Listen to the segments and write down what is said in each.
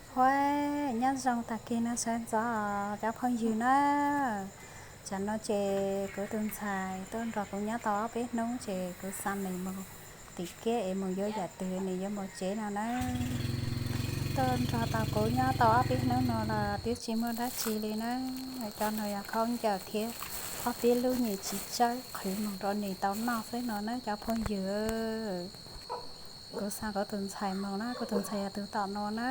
Huab, nyob zoo tag kis no sawv ntxov cov phooj ywg na. Tsam no ces kuv tus ntxhais tuaj nrog kuv nyob tau ob peb hnub ces kuv xa nws mus tim kiab es mus yuav yam twg nws yuav mus tsev no na. Tuaj nrog tau kuv nyob tau ob peb hnub no los twb tsis muaj dab tsi li na. Cov no yog khaub ncaws thiab ob peb lub nyuag txiv tsawb qhwv mus rau nws tau noj xwb no na cov phooj ywg. Kuv xa kuv tus ntxhais mus na, kuv tus ntxhais yog tus tom no na.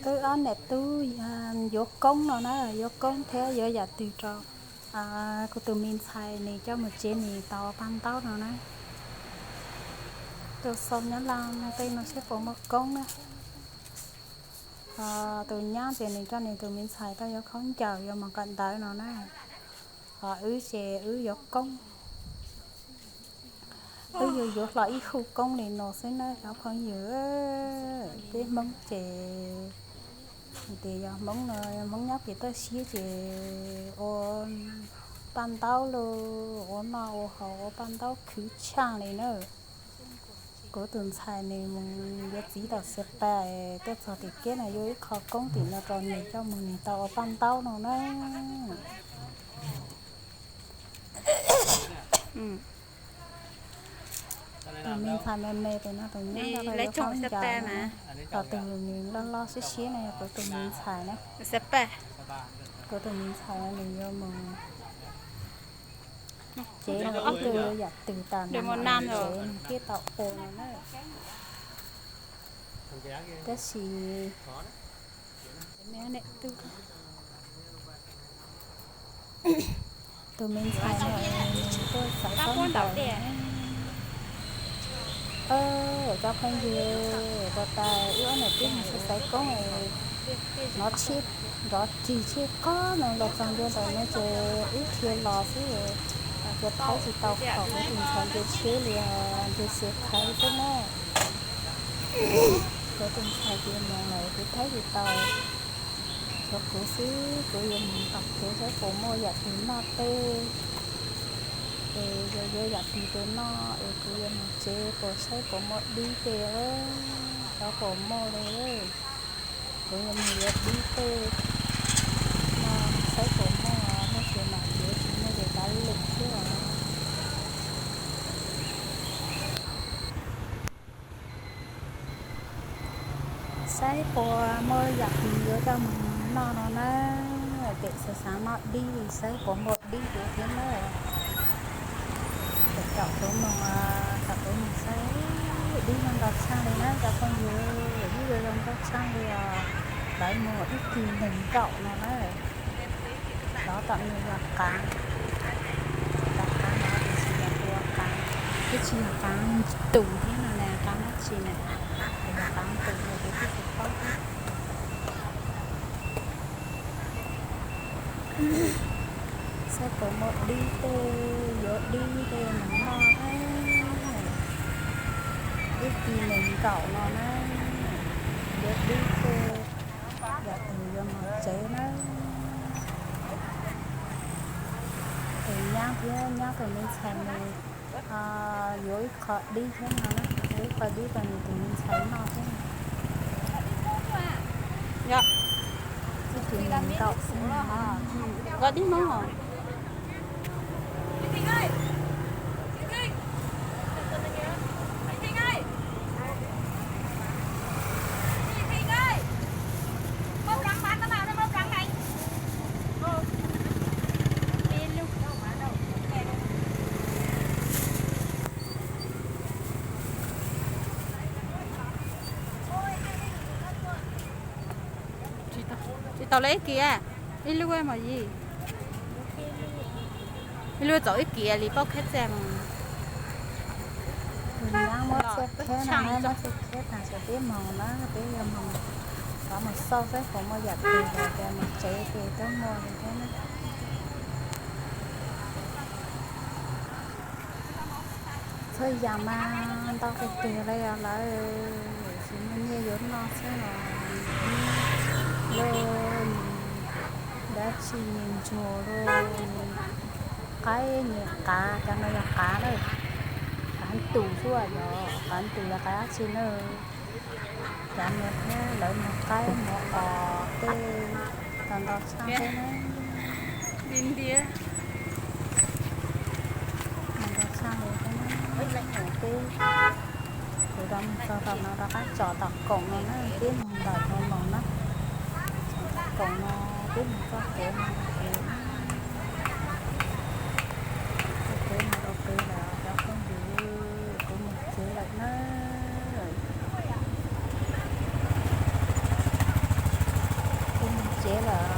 Wb ob niam tub yuav koob no na, yuav koob thiab yuav yam twg rau kuv tus me ntxhais nws coj mus tsev nws tau paj ntaub no na. Tus xaus nyob Laj Mej tej no seb puas muaj koob na. Tus nyab ces nws coj nws tus me ntxhais tuaj yuav khaub ncaws yuav mus kawm ntawv no na. Ho wb ces wb yuav koob. Wb yuav yuav hlo ib hu koob li no xwb na cov phooj ywg. Peb Hmoob ces tias yog Hmoob no, Hmoob nyob pem toj siab ces ua paj ntaub los ua noj ua haus ua paj ntaub khwv tshaj li na. Kuv tus ntxhais nws mus yuav txiv tom Xab Pas, tuaj txog tim kiab no yuav ib qho koob tim no rau nws coj mus nws tau ua paj ntaub no na. Tus me ntxhais me me pem no tus nyab lawv cov khaub ncaws na, ho tus nws loj loj siab siab no yog kuv tus me ntxhais na. Kuv tus me ntxhais nws yuav mus tsev no ib tug yuav yam twg tas nws mus tsev nws thiaj tau ua no na. Tab sis tus me ntxhais no nws tuaj xaiv khaub ncaws. Cov phooj ywg, puas tas wb ob niam tij mus xaiv koob, hnov tshiab nrov rig tshiab qog no los txog ntua ntawm no ces wb dhia los xwb. Kuv thaij tsis tau thaum kuv tus ntxhais nce tsheb li, nce xuv thaiv xwb na. Kuv tus ntxhais ces mus lawm kuv thaij tsis tau. Tshuav kuv xwb, kuv yuav mus tom kev saib puas muaj yam twg noj tej, es yuav yuav yam twg rau noj es kuv yuav mus tsev puas saib puas muaj dib tej, xyov puas muaj li. Kuv yuav mus yuav dib tej no saib puas muaj, tab sis mas yuav tsis muaj ces kav liam xwb os. Saib puas muaj yam twg yuav coj mus noj no na. Pem xav xav noj dib li saib puas muaj dib rau thiab na. Pem caum kuv mus, caum kuv mus saib dib no ntau tshaj li na cov phooj ywg, dib zoo zoo nkauj tshaj li os. Lawv muag ib kis nees nkaum no na. Lov tom nws yog qav, cov qav no tiam sis yog tua qav, twb tsis yog qav tus thiab no na, qav dab tsi na, yog qav tus no ces twb tsis paub thiab. Saib puas muaj dib tej, yuav dib tej mus noj. Ib kis nees nkaum no na, yuav dib tej, yam twg yuav mus tsev na. Tus nyab thiab nyab tus me ntxhais nws yuav ib qho dib thiab no na, yuav ib qho dib rau nws tus me ntxhais noj thiab. Yog, ib kis nees nkaum xwb. Koj dib Hmoob os. Tsis tau li ib kis, ib lub mas yim, ib lub txaus ib kis li paub kheb txaj mus. Tus nyab muab txhiaj kheb no na, muab txhiaj kheb tas ces peb mus na, peb yuav mus, rov mus xauj saib puas muaj yam twg, yog tias mus tsev ces twb muaj li thiab na. Txhua yam mas ntau tiag tiag li os lawm, tsis muaj nyiaj yuav noj xwb os. Lub Tsis ntsuag li, qaib nws qav, cov no yog qav na, qav ntuj xwb yog, qav ntuj yog qaib dab tsi na. Cov no thiab lawv muag qaib muag os tej, tau ntau tshaj thiab na. Mus ntau tshaj li thiab na. Peb, kuv rov mus txog tom no rov qab tsom tom koom no na, peb mus ntawm no los na. Tsom tom koom no, peb mus txoj kev no rau pem, txoj kev no rau pem lawm cov phooj ywg, kuv mus tsev lawm na. Kuv mus tsev lawm,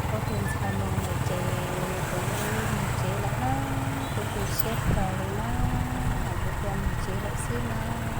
kuv tus ntxhais mus lawm ces kuv mus tsev lawm na, kuv tu siab kawg li na, kuv cia mus tsev lawm xwb na.